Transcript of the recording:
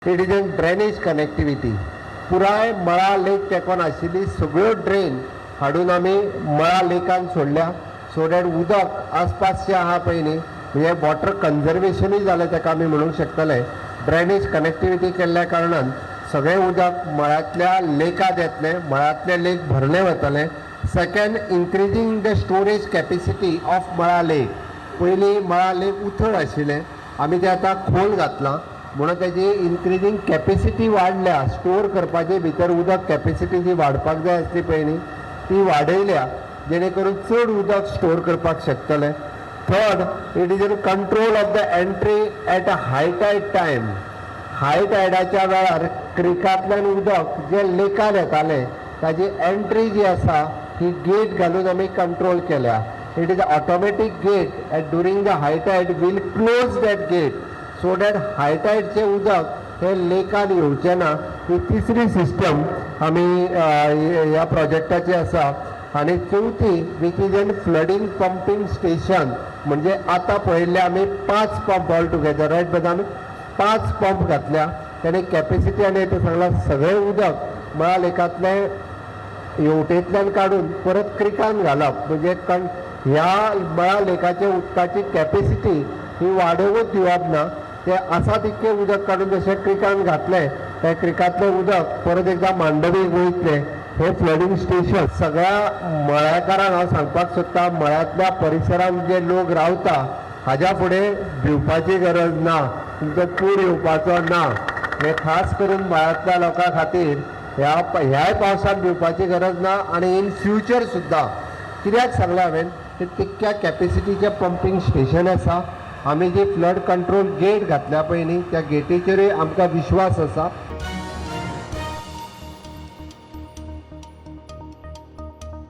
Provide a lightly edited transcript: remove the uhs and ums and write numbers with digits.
It is an drainage connectivity. पुराय मळा लेक तेंकोन आशिल्ली सगळ्यो ड्रेन हाडून आमी मळा लेकान सोडल्या, सो that उदक आसपास जे आहा पळय न्ही, म्हणजे वॉटर कन्जर्वेशनूय जालें ताका आमी म्हणूंक शकतले. ड्रेनेज कनेक्टिविटी केल्ल्या कारणान सगळें उदक मळ्यांतल्या लेकांत येतलें, मळ्यांतलें लेक भरलें वतलें. Second, increasing the storage capacity of Mala lake. पयलीं मळा लेक उथळ आशिल्लें, आमी तें आतां खोल घातलां म्हणून तेजी इन्क्रिजींग कॅपेसिटी वाडल्या. स्टोर करपाचे भितर उदक कॅपेसिटी जी वाडपाक जाय आसली पळय न्ही, ती वाडयल्या, जेणे करून चड उदक स्टोर करपाक शकतले. Third, it is in control of the entry at a high tide time. हाय टायडाच्या वेळार क्रिकांतल्यान उदक जे लेकान येतालें, ताजी एंट्री जी आसा ही गेट घालून आमी कंट्रोल केल्या. It is automatic gate at during the high tide will close that gate so that हाय टायडचें उदक हे लेकान येवचें ना. ही तिसरी सिस्टम आमी ह्या प्रोजेक्टाची आसा. आनी चवथी, which is an flooding pumping station. म्हणजे आतां पळयल्ले आमी पांच पंप ऑल टुगेदर, रायट बदामी, पांच पंप घातल्या. ताणी कॅपेसिटी आनी ते सांगला, सगळें उदक मळा लेकांतलें हेवटेंतल्यान काडून परत क्रिकान घालप, म्हणजे कण ह्या मळा लेकाच्या उदकाची कॅपेसिटी ही वाडोवच दिवप ना. ते आसा तितकें उदक काडून जशें क्रिकान घातलें, त्या क्रिकांतलें उदक परत एकदां मांडवीक वयतलें. हे फ्लडींग स्टेशन सगळ्या मळ्याकारांक हांव सांगपाक सोदता, मळ्यांतल्या परिसरांत जे लोक रावता, हाज्या फुडें भिवपाची गरज ना, तुमचो पूर येवपाचो ना. हे खास करून मळ्यांतल्या लोकां खातीर ह्याय पावसांत भिवपाची गरज ना आनी इन फ्युचर सुद्दां. कित्याक सांगलें हांवें की तितक्या कॅपेसिटीचें पंपींग स्टेशन आसा. आमी जी फ्लड कंट्रोल गेट घातल्या पळय न्ही, त्या गेटीचेरूय आमकां विश्वास आसा.